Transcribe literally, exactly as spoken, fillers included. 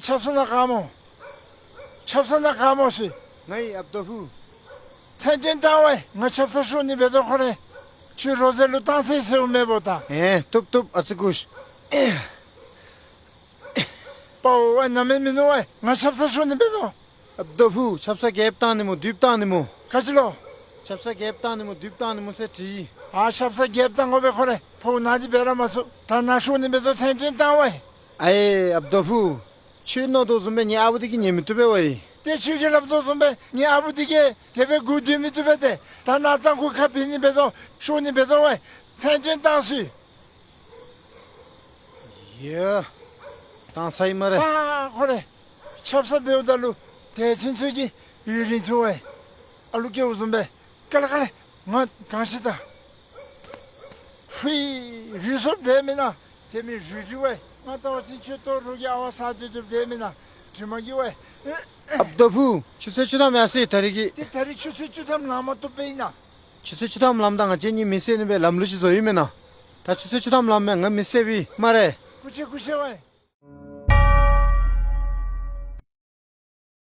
ཆབ་གསང་ནང་ག་སྨོ། ཆབ་གསང་ནང་ག་སྨོ་ཟེར། ང་ཨིན་ཨཔ་རྡོ་ཕུ། མཚན་སྐྱོན་བཏང་བའི་ང་ཆབ་གསང་ཤོར་ནི་འབད་དོ་ཁོ་རེ། ཁྱོད་རོ་ཟེ་ལུ་བཏང་ཚེ་ཟེརཝ་མེན་པོ་ད། ཨེ་བཏུབ་བཏུབ་ཨ་ཙི་སྒུག་ཤིག། པའོ་ཝའི་ནམ་མེད་མིན་ནུག་ཝའི། ང་ཆབ་གསང་ཤོར་ནི་འབད་དོ། ཨཔ་རྡོ་ཕུ། ཆབ་གསང་རྒྱབ་བཏང་ནི་སྨོ་མདུན་བཏང་ནི་སྨོ། ག་ཅི་ལོ། ཆབ་གསང་རྒྱབ་བཏང་ནི་སྨོ་མདུན་བཏང་ནི་སྨོ་ཟེར་དྲིས། ཨ་ཆབ་གསང་རྒྱབ་བཏང་དགོ་པས་ཁོ་རེ། ཕོཝ་ནང་འདི་འབད་ར་མ་ཚུགས། ད་ནཱ་ཤོར་ནི་འབད་དོ། མཚན་སྐྱོན་བཏང་ཝའི། ཨའེ་ཨཔ་རྡོ་ཕུ། ཁྱོད་མནོ་དོ་བཟུམ་སྦེ་ངེའི་ཨ་བུ་འདི་གིས་ཉན་མི་བཏུབ་པས་ཝའི། ཏེ་ཁྱོད་ཀྱིས་སླབ་དོ་བཟུམ་སྦེ་ངེའི་ཨ་བུ་འདི་གིས་དེ་སྦེ་མགུ་འདུས་མི་བཏུབ་པས་ཏེ། ད་ནཱ་ད་མགུ་ཁ་ཕྱེ་ནི་འབད་དོ། ཤོར་ནི་འབད་དོ་ཝའི། མཚན་སྐྱོན་བཏང་སོང་། ཡ། བཏང་ཚར་ཡི་སྨ་རེ། ཨ་ཁོ་རེ། ཆབ་གསང་འབདཝ་ད་ལུ་དད་ཅན་ཚུ་གིས་ཡུན་རིང་ཐུང་ཝའི། ཨ་ལུ་སྐྱེཝ་བཟུམ་སྦེ། ཀ་ལ་ཀ་ལ། ང་གང་ཤེས་ད། ཧུའི། རུས་སོབ་འདྲས་མེན་ན། དེ་མི་རུས་རུས་ཝའི། ང་ལྟ་བ་ཅིན་ཁྱོད་ལྟོ་རོགས་ཀྱི་ཨ་ཝ་ཟ་སྡོད་སྡོདཔ་འདྲས་མེན་ན། དྲི་མ་གིས་ཝའི། ཨཔ་རྡོ་ཕུ། ཆུ་ཚོད་བཅུ་ཐམ་ཡར་སོ་ཡི་ད་རིས་ཀྱི། ཏེ་ད་རིས་ཆུ་ཚོད་བཅུ་ཐམ་ལང་མ་བཏུབ་པས་ཨིན་ན། ཆུ་ཚོད་བཅུ་ཐམ་ལངམ་ད་ང་བཅས་གཉིས་མི་བསད་ནི་སྦེ་ལམ་ལུགས་ཅིག་བཟོ་ཡི་མེན་ན། ད་ཆུ་ཚོད་བཅུ་ཐམ་ལངམ་མས། ང་མི་བསདཔ་ཨིན་སྨ་རེ། སྐུ་མཁྱེན་སྐུ་མཁྱེན་ཝའི།